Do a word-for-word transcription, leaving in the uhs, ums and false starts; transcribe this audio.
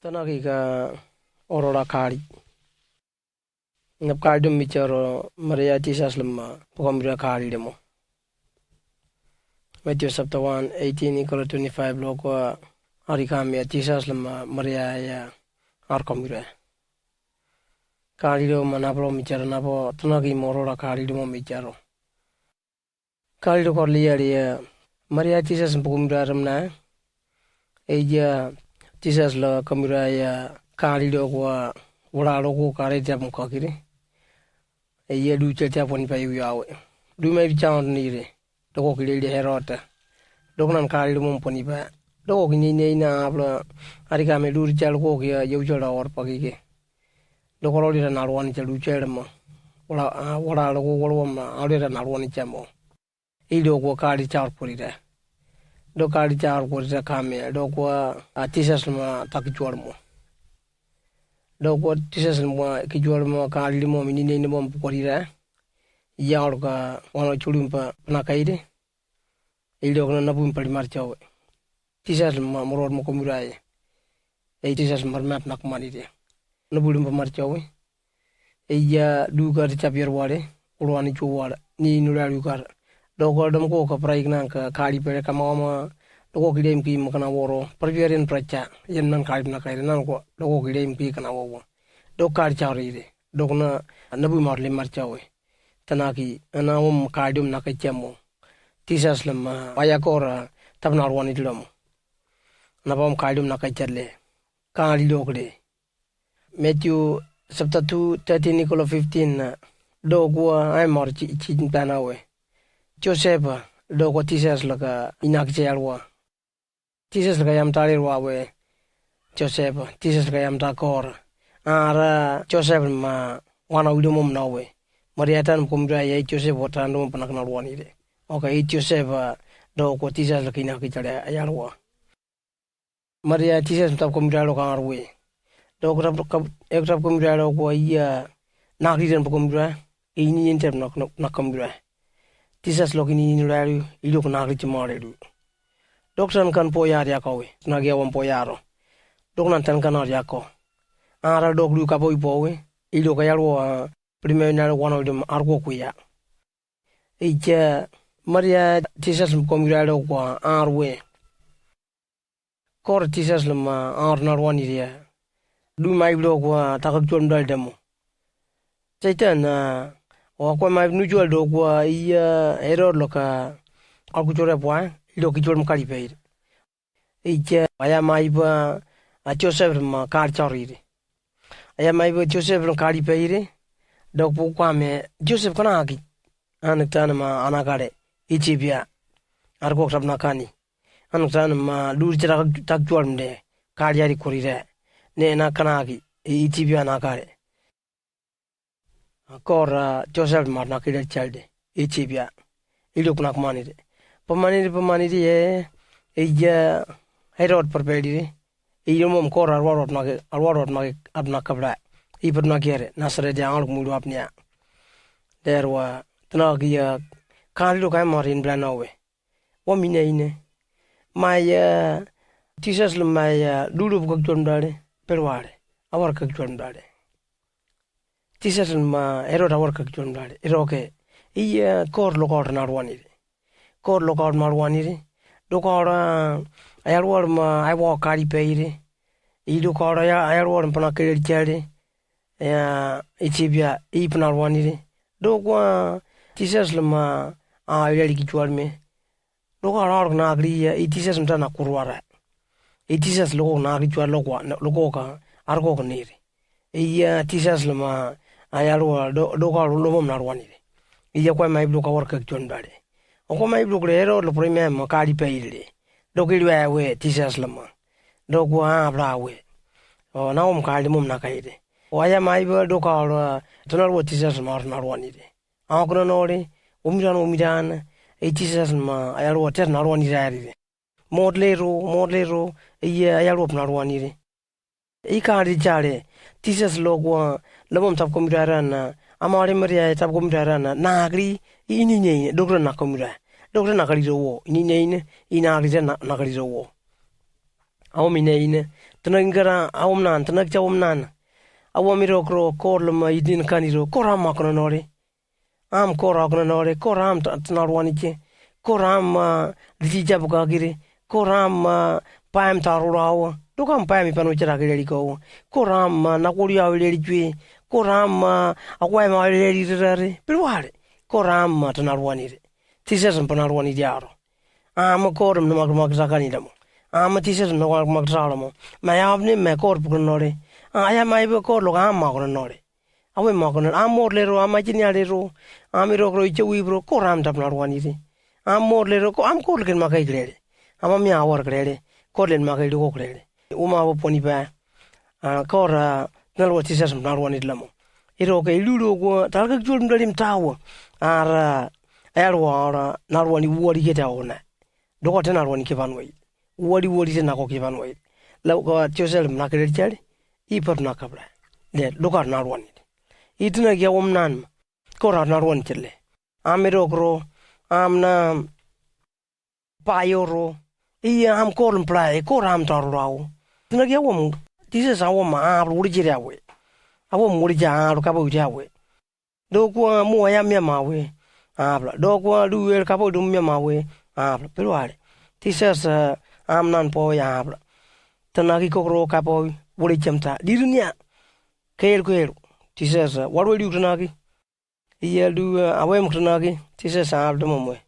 Tanaki ka orora kari. Nab kari dom micharo Maria Jisas lema pokomira kari lemo. Matthew chapter one, eighteen ikolo twenty-five lo ko arika mia Jisas lema Maria ya arkomira. Kari lemo nabo micharo nabo tanaki mo orora kari lemo micharo. Kari lo kor liaria Maria Jisas pokomira remna. Eya Jisas la komira ya kari lo ko wala lo ko kari tia pon kakiri. Eya du tia tia pon pa yu yawe. Du mai bichang nire. Doko kile ile Herod. Doko nan kari lo mo pon pa. Doko kini ne ina abla. Arika me du tia lo ko kia yu tia la or pakike. Doko lo lira na rwani tia lu tia mo. Wala, ah, wala lo ko wala ma, a lira na rwani tia mo. Ilo ko kari tia orkorira. Do kari tia orkorira kame, do ko a Jisas ma taki chuar mo. Do ko Jisas ma ki chuar mo kari lemo mi nine ine mo korira. Ya orka wala chulumpa na kaire. Ilo ko na nabu mpali mar chawe. Jisas ma moror mo komira ye. Ei Jisas mar map nak manire. Nabu lumpa mar chawe. Eya du kar tia biar ware, kurwani chu ware, ni nura du kar. Doko dom ko ka prai knan ka kari pere kama ma, doko kile mki mkana woro, par biar en pracha, yen nan kari na kaire nan ko, doko kile mki kana woro. Doko kari cha rire, doko na, nabu mar le mar chawe. Tanaki, ana wom kari dom na kai chamo. Jisas lema, aya kora, tab na rwani lemo. Na bom kari dom na kai chale. Kari lo kre. Matthew chapter two, thirteen ikolo fifteen na. Do ko ai mar chi, chi tana we. Joseph, do ko Jisas la ka ina ki tia rwa. Jisas la ka yam tare rwa we. Joseph, Jisas la ka yam ta kor. Ara Joseph ma wana wido mom na we. Maria tan komira ya Joseph wa tan do mo panak na rwanire. Oka i Joseph, do ko Jisas la ka ina ki tia rwa. Maria Jisas tab komira lo ka arwe. Do ko tab, tab, ek tab komira lo ko iya nakri den komira. Ini yen tab nak, nak, nak komira. Jisas lo kini ini lo aru, ilo ko nakri ti mare lu. Dok tan kan po ya ria kawe, na gia wan po ya ro. Dok nan tan kan ria ko. Ara dok lu ka po ipo we, ilo ka ya lo, ah, primero na lo wano dum arko kuya. Ija Maria Jisas komira lo ko arwe. Kor Jisas lema ar na rwani ria. Du mai blo ko takak tuam dal demo. Satan a, o ko mai nu jual do ko iya Herod lo ka aku chore pwa, lo ki chore mkari peire. Ija aya mai ba a Joseph ma kari chorire. Aya mai ba Joseph lo kari peire. Do ko kwa me Joseph kana aki. An tan ma ana kare. Ijipia. Ar ko krap na kani. An tan ma lur chara tak jual mde, kari ari korire. Ne na kanaki, i, Ijipia na kare. Kor, ah, Joseph mar na kire chalde, Ijipia. Ilo kunak manire. Pamanire, pamanire, e, e, ya, Herod perpelire. Ilo mom kor arwarot na ke, arwarot na ke, apna kabra. I per na kere, Nasaret ya ngaluk mulu apnia. Derwa, tana kia, kari lo kai marin blana we. Wa mina ine. Maya, Jisas le maya, lulu bu kak jual mdale, perware. Awar kak jual mdale. Jisas le ma, Herod awar kak jual mdale. Eroke, iya kor lo kor na rwanire. Kor lo kor ma rwanire. Do kor, a, ayar war ma, ayar wa kari peire. I do kor, ayar, ayar war ma pana kere chare. Ya, Ijipia, i pana rwanire. Do kwa, Jisas le ma, a, ayar ki jual me. Lo ka rar na kri ya, i Jisas mta na kurwara. I Jisas lo ko na kri chwa lo kwa, lo ko ka, ar ko ka niri. I ya Jisas le ma, a ya lo, lo, lo ka lo, lo mom na rwanire. I ya kwa mai blo ka war ka chwa ndare. O kwa mai blo kre ro lo prime ma kari peire. Lo ki lwa we Jisas le ma. Lo kwa abra we. O na om kari mom na kaire. O aya mai blo ka ro, tana ro Jisas le ma na rwanire. Aokana nore, omiran, omiran, e Jisas ma, ayar wa ter na rwanire arire. Modlero, modlero, e ayar wa na rwanire. I kari chare, Jisas lo kwa, le mom tap komiran, amare Maria tap komiran, na kri, i ni ne, dokra na komira. Dokra na kari ro wo, i ni ne, i na kri na, na kari ro wo. Ao mi ne ine, Tena kingera, a wom nan, tena kicha wom nan. A wom irokro, kor lema idin kaniro, kor am ma kononore. Am kor a kononore, kor am ta-, tena ruanike. Kor am, ah, litija bukakire. Kor am, ah, paem tarurawa. Dukam paem ipanukira kire likowa. Kor am, ah, nakoria wire likwe. Kor am, ah, akwae ma wire lirare. Peluare. Kor am, ah, tena ruanire. Tises mpona ruanire aro. Am kor mna mak-, makisakani lemo. Am tises mna mak-, makisakani lemo. Ma ya abne me kor pukononore. A ya ma ibe kor lo ka am ma kononore. Awe ma kononore. Am mor lero, am ajini a lero. Am irokro iche wibro. Kor am tap na ruanire. Am mor lero, ko-, am kor ken makai kirere. Am ami awar kirere. Kor len makai loko kirere. Uma bo poni ba. Ah, kor, ah, tena lua tises mna ruanire lemo. Iroke ilulo ko, talka kichol mdalim tawa. Ara, ah, ayalwa ara, na ruani wari kete aona. Doko tena ruani kibanwai. Wari wari tena ko kibanwai. Lau ka tiosel mna kere chale. Ipat na kabra. Le, doko na ruani. Itena kia wom nan. Kor na ruani chale. Am irokro, am na payoro. Iya am kor mpla, e kor am tarurao. Tena kia wom, tises a wom, a wuri chire awe. A wom wuri cha, a ruka bo chire awe. Dokwa mua ya mia mawe. Abla. Dokwa luel kabo du mia mawe. Abla. Peluare. Tises, eh, am nan po ya abla. Tena ki kokro kabo wuri chemta. Dirunia. Kel kel. Tises, eh, warwe du tena ki. Iya du, eh, awe muk tena ki. Tises, abla mo mwe.